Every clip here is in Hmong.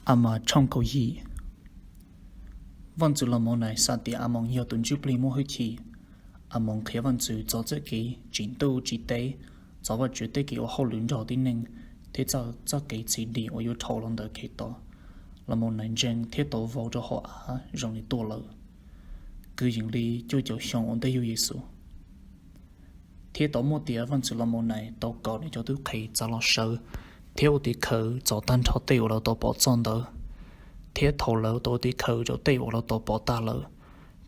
A mas tshooj kaum yim. Vaj ntxwv Los Maus Nais xav tias A Moos yog tus ntsuj plig muaj hwj chim. A Moos qhia vaj ntxwv txog txoj kev tsim ntuj tsim teb, txog Vajtswv tej kev ua hauj lwm nrog tib neeg, thiab txog txoj kev txhiv dim uas yuav dhau los ntawm Khetos. Los Maus Nais ntseeg thiab tau vau rau hauv av zoo li tuaj lawm, kwv yees li cuaj caum xyoo ua ntej yug Yexus. Thiab tau muaj tias vaj ntxwv Los Maus Nais tau kom nws cov tub qhe txav los sawv thiab ua tim khawv txog tag nrho tej uas lawv tau pom txog ntawd, thiab thaum lawv tau ua tim khawv rau tej uas lawv tau pom tas lawm,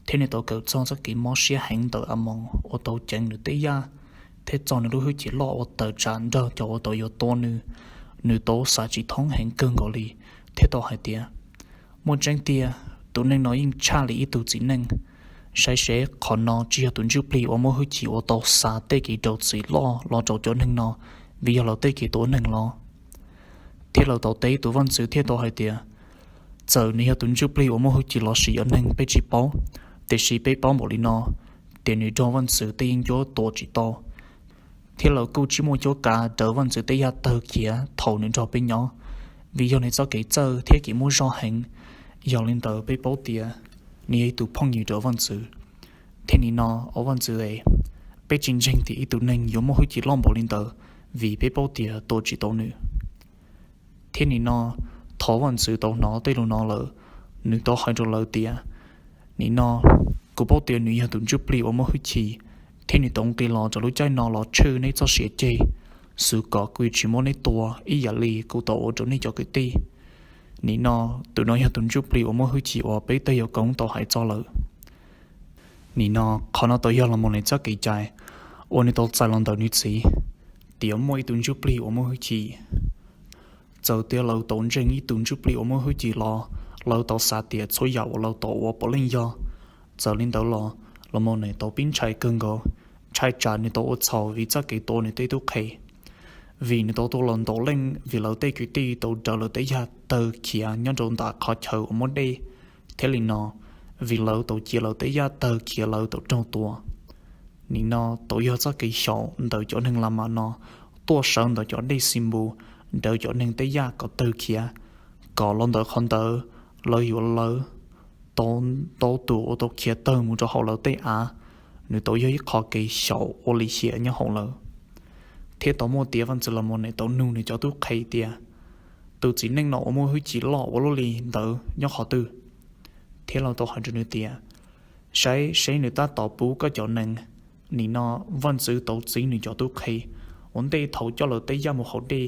thiab nws tau kawm txog txoj kev mob siab heev ntawm A Moos uas tau ceev nws tej yaj thiab txog nws lub hwj chim loj uas tawm tsam nrog cov uas tau yuav tua nws, nws tau xav tsis thoob heev kawg nkaus li, thiab tau hais tias, muaj tseeb tiag, tus neeg no yeej tshaj li ib tug txiv neej. Saib seb qhov no tsis yog tus ntsuj plig uas muaj hwj chim uas tau xa tej kev rau txim loj los rau cov neeg no vim yog lawv tej kev tua neeg los? Thiab lawv tau teb tus vaj ntxwv thiab tau hais tias, txawm nws yog tus ntsuj plig uas muaj hwj chim los sis yog neeg peb tsis paub, tiam sis peb paub npaum li no, tias nws nrog vaj ntxwv tej yeeb ncuab tua tsis tau, thiab lawv kuj tsis muaj cuab kav rawv vaj ntxwv tej yaj tawg khiav thaum nws nrog peb nyob, vim yog nws txoj kev txawj thiab kev muaj zog heev. Yog li ntawd peb paub tias nws yog ib tug phooj ywg rau vaj ntxwv. Thiab nim no, ua vaj ntxwv es, peb tsis ntseeg tias ib tug neeg yuav muaj hwj chim loj npaum li ntawd, vim peb paub tias tua tsis tau nws. Thiab nim no, thaum vaj ntxwv tau hnov tej lus no lawm, nws tau hais rau lawv tias, nim no, kuv paub tias nws yog tus ntsuj plig uas muaj hwj chim, thiab nws tau nqis los rau lub caij no los tshwj nej txoj sia ceg, xwv kom kuv yuav tsis muab nej tua ib yam li kuv tau ua rau nej cov kwv tij. Nim no, tus no yog tus ntsuj plig uas muaj hwj chim uas peb tej yawg koob tau hais txog lawm. Nim no, qhov no tau yog Los Maus Nais txoj kev cai uas nws tau txais los ntawm nws txiv, tias muaj ib tug ntsuj plig uas muaj hwj chim. Txawm tias lawv tau ntseeg ib tug ntsuj plig uas muaj hwj chim los lawv tau xav tias txhua yam uas lawv tau ua puav leej yog. Txawm li ntawd los, Los Maus Nais tau pib ntshai kawg nkaus, ntshai tsam nws tau ua txhaum vim txoj kev tua nws tej tub qhe. Vim nws tau tua los ntau leej vim lawv tej kwv tij tau rawv lawv tej yaj tawg khiav nyob rau ntawm qhov chaw uas muaj dej, thiab li no, vim lawv tau cia lawv tej yaj tawg khiav lawv tau raug tua. Nim no tau yog txoj kev xyaum ntawm cov neeg La Mas no tuaj sawv ntawm cov dej Xis Npus, rawv cov neeg tej yaj kom tawg khiav, kom los ntawm qhov ntawd lawv yuav lawv tau ntau tus uas tau khiav tawg mus rau hauv lawv tej av. Nws tau yog ib qho kev xyaum ua lim hiam nyob hauv lawv. Thiab tau muaj tias vaj ntxwv Los Maus Nais tau nug nws cov tub qhe tias, tus txiv neej no uas muaj hwj chim loj ua luaj li ntawd nyob qhov twg? Thiab lawv tau hais rau nws tias, saib seb nws tab tom pub koj cov nees. Nim no, vaj ntxwv tau txib nws cov tub qhe ua ntej thaum coj lawv tej yaj mus haus dej,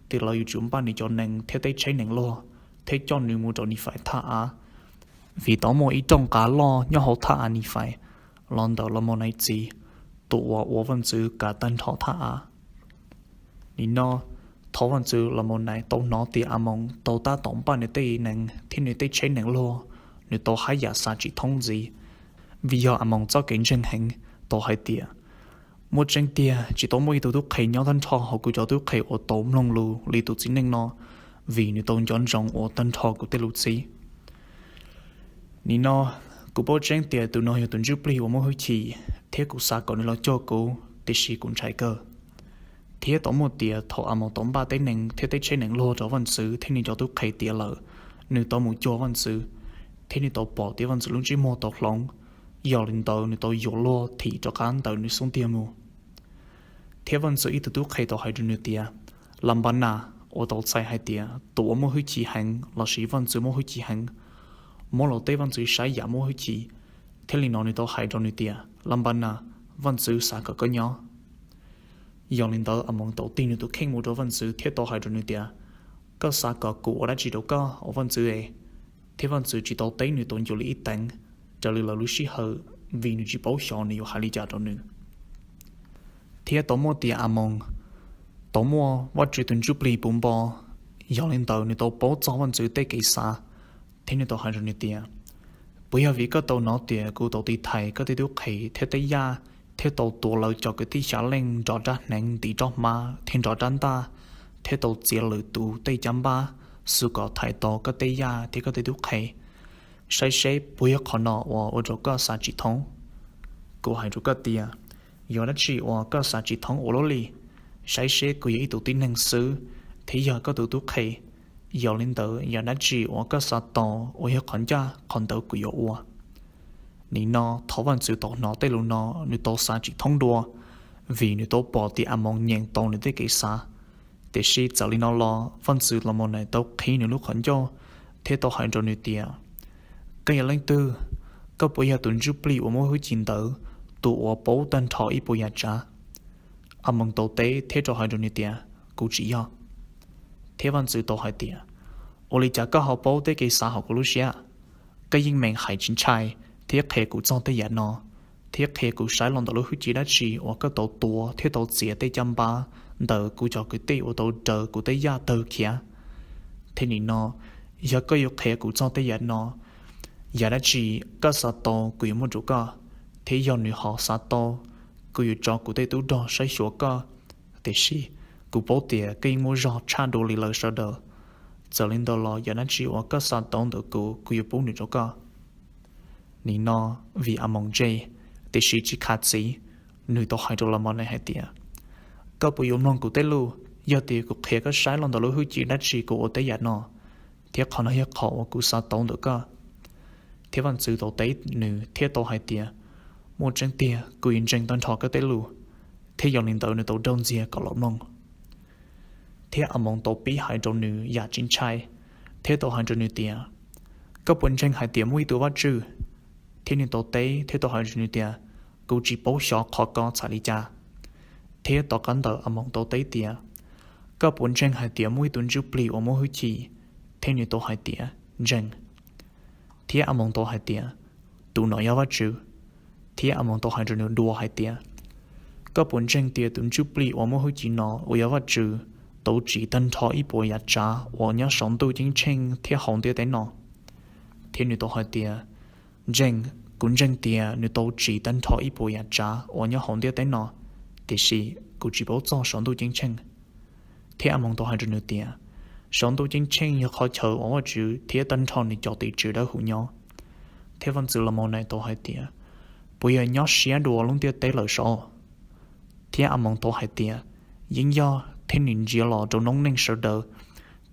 tias lawv yuav tsum npaj nws cov nees thiab tej tsheb nees luag, thiab coj nws mus rau Nifais thaj av, vim tau muaj ib rooj qav loj nyob hauv thaj av Nifais los ntawm Los Maus Nais txiv, tus uas ua vaj ntxwv kav tag nrho thaj av. Nim no, thaum vaj ntxwv Los Maus Nais tau hnov tias A Moos tau tab tom npaj nws tej nees thiab nws tej tsheb nees luag, nws tau haj yam xav tsis thoob ntxiv, vim yog A Moos txoj kev ntseeg heev, tau hais tias, muaj tseeb tiag tsis tau muaj ib tug tub qhe nyob tag nrho hauv kuv cov tub qhe uas tau mloog lus li tus txiv neej no, vim nws tau nco ntsoov ua tag nrho kuv tej lus txib. Nim no, kuv paub tseeb tias tus no yog tus ntsuj plig uas muaj hwj chim, thiab kuv xav kom nws los cuag kuv, tiam sis kuv ntshai kawg. Thiab tau muaj tias thaum A Moos tau npaj tej nees thiab tej tsheb nees luag rau vaj ntxwv thiab nws cov tub qhe tiav lawm, nws tau mus cuag vaj ntxwv, thiab nws tau pom tias vaj ntxwv lub ntsej muag tau hloov. Yog li ntawd nws tau yuav luag thim rov qab ntawm nws xub ntiag mus. Thiab vaj ntxwv ib tug tub qhe tau hais rau nws tias, Las Npas Nas, uas tau txhais hais tias tus uas muaj hwj chim heev lossis vaj ntxwv muaj hwj chim heev, muab los teb vaj ntxwv saib yam muaj hwj chim. Thiab li no nws tau hais rau nws tias, Las Npas Nas, vaj ntxwv xav kom koj nyob. Yog li ntawd A Moos tau tig nws tus kheej mus rau vaj ntxwv thiab tau hais rau nws tias, koj xav kom kuv ua dab tsi rau koj, ua vaj ntxwv es? Thiab vaj ntxwv tsis tau teb nws tau ncua li ib teev, raws li lawv lub sij hawm, vim nws tsis paub xyov nws yuav hais li cas rau nws. Thiab tau muaj tias A Moos tau muaj Vajtswv tus ntsuj plig puv npo, yog li ntawd nws tau paub txog vaj ntxwv tej kev xav, thiab nws tau hais rau nws tias, puas yog vim koj tau hnov tias kuv tau tiv thaiv koj tej tub qhe thiab tej yaj, thiab tau tua lawv cov kwv tij xya leej nrov rab hneev ntiv roj hmab thiab nrov rab ntaj, thiab tau txiav lwm tus tej caj npab, xwv kom thaiv tau koj tej yaj thiab koj tej tub qhe? Saib seb puas yog qhov no uas ua rau koj xav tsis thoob? Kuv hais rau koj tias, yog dab tsi uas koj xav tsis thoob ua luaj li? Saib seb kuv yog ib tug tib neeg xwb, thiab yog koj tus tub qhe, Yog li ntawd yam dab tsi uas koj xav tau uas yog qhov ncaj qhov ntawd kuv yuav ua. Nim no thaum vaj ntxwv tau hnov tej lus no, nws tau xav tsis thoob dua, vim nws tau pom tias Amoos nyeem tau nws tej kev xav. Tiam sis txawm li no los vaj ntxwv Laumaunais tau qhib nws lub qhov ncauj thiab tau hais rau nws tias, Koj yog leej twg? Koj puas yog tus ntsuj plig uas muaj hwj chim ntawd, tus uas paub tag nrho ib puas yam tsav? Amoos tau teb thiab rau hais rau nws tias, Kuv tsis yog. Thiab vaj ntxwv tau hais tias, Ua li cas koj ho paub tej kev xav hauv kuv lub siab? Koj yeej meem hais tsis ntshai thiab qhia kuv txog tej yam no, thiab qhia kuv saib los ntawm lub hwj chim dab tsi uas koj tau tua thiab tau txiav tej caj npab ntawm kuv cov kwv tij uas tau raws kuv tej yaj tawg khiav. Thiab nim no, yog koj yuav qhia kuv txog tej yam no, yam dab tsi koj xav tau kuv yuav muab rau koj, thiab yog nws ho xav tau, kuv yuav tso kuv tej tub rog saib xyuas koj. Tiam sis kuv paub tias koj yeej muaj zog tshaj dua li lawv sawv daws. Txawm li ntawd los yam dab tsi uas koj xav tau ntawm kuv, kuv yuav pub nws rau koj. Nim no, vim Amoos ntse, tiam sis tsis khav txiv, nws tau hais rau Laumaunais hais tias, Koj puas yuav mloog kuv tej lus? Yog tias kuv qhia koj saib los ntawm lub hwj chim dab tsi kuv ua tej yam no, thiab qhov no yog qhov uas kuv xav tau ntawm koj. Thiab vaj ntxwv tau teb nws thiab tau hais tias, Muaj tseeb tiag, kuv yuav ntseeg tag nrho koj tej lus. Thiab yog li ntawd nws tau raug ntxias kom los mloog. Thiab Amoos tau pib hais rau nws yam tsis ntshai, thiab tau hais rau nws tias, Koj puas ntseeg hais tias muaj ib tug Vajtswv? Thiab nws tau teb thiab tau hais rau nws tias, Kuv tsis paub xyov qhov ko txhais li cas. Thiab tom qab ntawd Amoos tau teb tias, Koj puas ntseeg hais tias muaj ib tug ntsuj plig uas muaj hwj chim? Thiab nws tau hais tias, Ntseeg. Thiab Amoos tau hais tias, Tus no yog Vajtswv. Thiab Amoos tau hais rau nws dua hais tias, Koj puas ntseeg tias tus ntsuj plig uas muaj hwj chim no uas yog Vajtswv tau tsim tag nrho ib puas yam tsav uas nyob saum ntuj ceeb tsheej thiab hauv ntiaj teb no? Thiab nws tau hais tias, Ntseeg, kuv ntseeg tias nws tau tsim tag nrho ib puas yam tsav uas nyob hauv ntiaj teb no, tiam sis kuv tsis paub txog saum ntuj ceeb tsheej. Thiab Amoos tau hais rau nws tias, Saum ntuj ceeb tsheej yog qhov chaw uas Vajtswv thiab tag nrho nws cov tim tswv dawb huv nyob. Thiab vaj ntxwv Laumaunais tau hais tias, Puas yog nyob siab dua lub ntiaj teb lawm saud? Thiab Amoos tau hais tias, Yeej yog, thiab nws ntsia los rau noob neej sawv daws,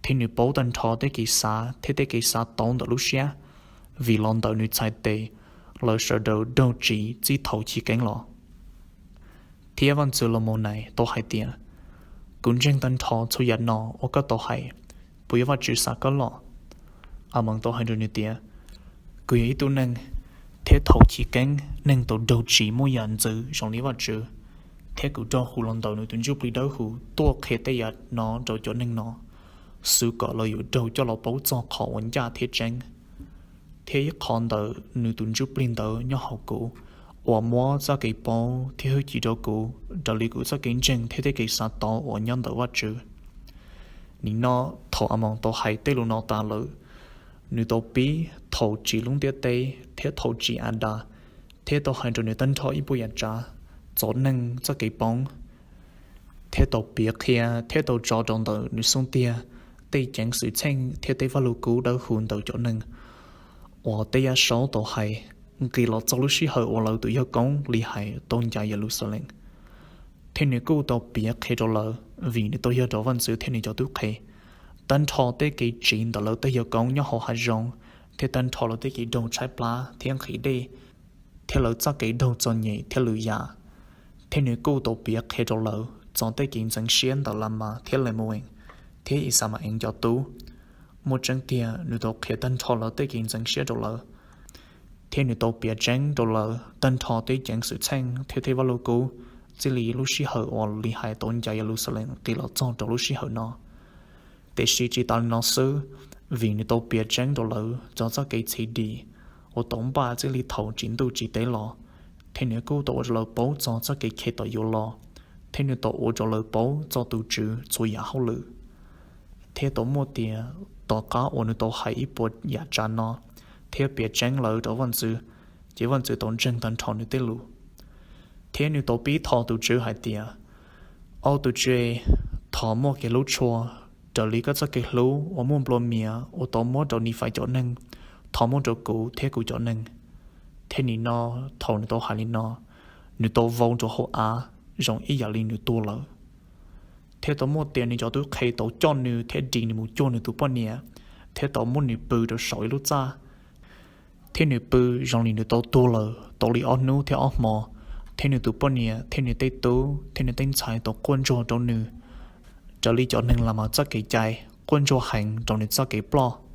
thiab nws paub tag nrho tej kev xav thiab tej kev xav tau ntawm lub siab, vim los ntawm nws txhais tes lawv sawv daws raug tsiv txij thaum chiv keeb los. Thiab vaj ntxwv Laumaunais tau hais tias, Kuv ntseeg tag nrho txhua yam no uas koj tau hais, puas yog Vajtswv xa koj los? Amoos tau hais rau nws tias, Kuv yog ib tug neeg, thiab thaum chiv keeb neeg tau raug tsiv muaj yam ntxwv zoo li Vajtswv, thiab kuv raug hu los ntawm nws tus ntsuj plig dawb huv tuaj qhia tej yam no rau cov neeg no, xwv kom lawv yuav raug coj los paub txog qhov uas ncaj thiab tseeb. Thiab ib qho ntawm nws tus ntsuj plig ntawd nyob hauv kuv, uas muab txoj kev paub thiab hwj chim rau kuv raws li kuv txoj kev ntseeg thiab tej kev xav tau uas nyob ntawm Vajtswv. Nim no, thaum Amoos tau hais tej lus no tas lawm, nws tau pib thaum tsim lub ntiaj teb thiab thaum tsim Adas, thiab tau hais rau nws tag nrho ib puas yam tsav txog neeg txoj kev poob, thiab tau piav qhia thiab tau tso rau ntawm nws xub ntiag tej ceev xwm txheej thiab tej vaj lug kub dawb huv ntawm cov neeg uas tej yaj saub tau hais, nqis los txog lub sij hawm uas lawv tus yawg koob Lihais tau ncav Yeluxalees. Thiab nws kuj tau piav qhia rau lawv, vim nws tau yog rau vaj ntxwv thiab nws cov tub qhe, tag nrho tej kev tsiv ntawm lawv tej yawg koob nyob hauv hav zoov, thiab tag nrho lawv tej kev raug tshaib plab thiab nqhis dej, thiab lawv txoj kev raug txom nyem thiab lwm yam. Thiab nws kuj tau piav qhia rau lawv txog tej kev ntxeev siab ntawm Lamas thiab Lemuees thiab Ixamaees cov tub. Muaj tseeb tiag, nws tau qhia tag nrho lawv tej kev ntxeev siab rau lawv, thiab nws tau piav tseeb rau lawv tag nrho tej ceev xwm txheej thiab tej vaj lug kub, txij li lub sij hawm uas Lihais tau ncav Yeluxalees nqis los txog rau lub sij hawm no. Tiam sis tsis tas li no xwb, vim nws tau piav tseeb rau lawv txog txoj kev txhiv dim uas tau npaj txij li thaum tsim ntuj tsim teb los, thiab nws kuj tau ua rau lawv paub txog txoj kev Khetos yuav los, thiab nws tau ua rau lawv paub txog tus Tswv txhua yam hauj lwm. Thiab tau muaj tias, tom qab uas nws tau hais ib puas yam tsav no thiab piav tseeb lawv rau vaj ntxwv, ces vaj ntxwv tau ntseeg tag nrho nws tej lus. Thiab nws tau pib thov tus Tswv hais tias, Au tus Tswv, thov muaj kev hlub tshua raws li koj txoj kev hlub uas muaj nplua mias uas tau muab rau Nifais cov neeg, thov muab rau kuv thiab kuv cov neeg. Thiab nim no, thaum nws tau hais li no, nws tau vau rau hauv av zoo ib yam li nws tuag lawm. thiab tau muaj tias nws cov tub qhe tau coj nws thiab ris nws mus cuag nws tus poj niam, thiab tau muab nws pw rau saum ib lub txaj, thiab nws pw zoo li nws tau tuag lawm tau li ob hnub thiab ob hmo, thiab nws tus poj niam thiab nws tej tub thiab nws tej ntxhais tau quaj ntsuag rau nws, raws li cov neeg lam mas txoj kev cai, quaj ntsuag heev rau nws txoj kev ploj.